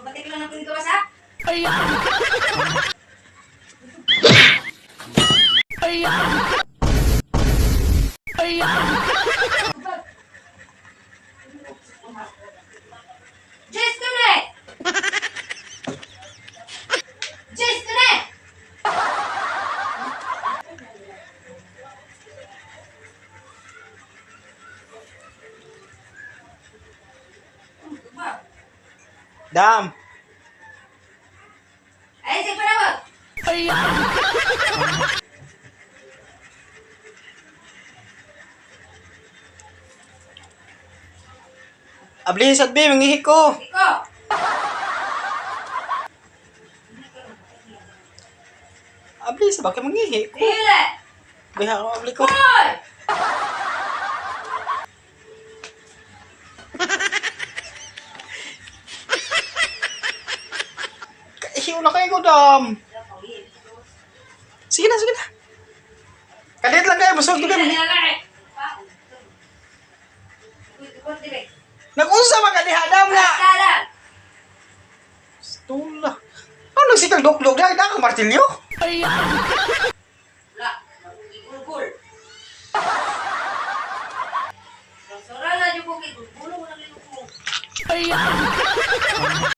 Batik lang natin gawas ha. Diyos ko na eh! Diyos ko na eh! Dam. Ay, sige panawag! Abli sad be, mangihi ko. Iko! Abli sa bakit mangihi ko. Dile! Biha ko abli ko. Hoy! Ihiw na kayo ko, dam. Sige na, sige na. Kalit lang kayo, busog Sige kayo. na, dile! Nag-unsa man ka diha, dam nga. Sala! Tula. Ano nagsikag duklog dahil na ka martilyo?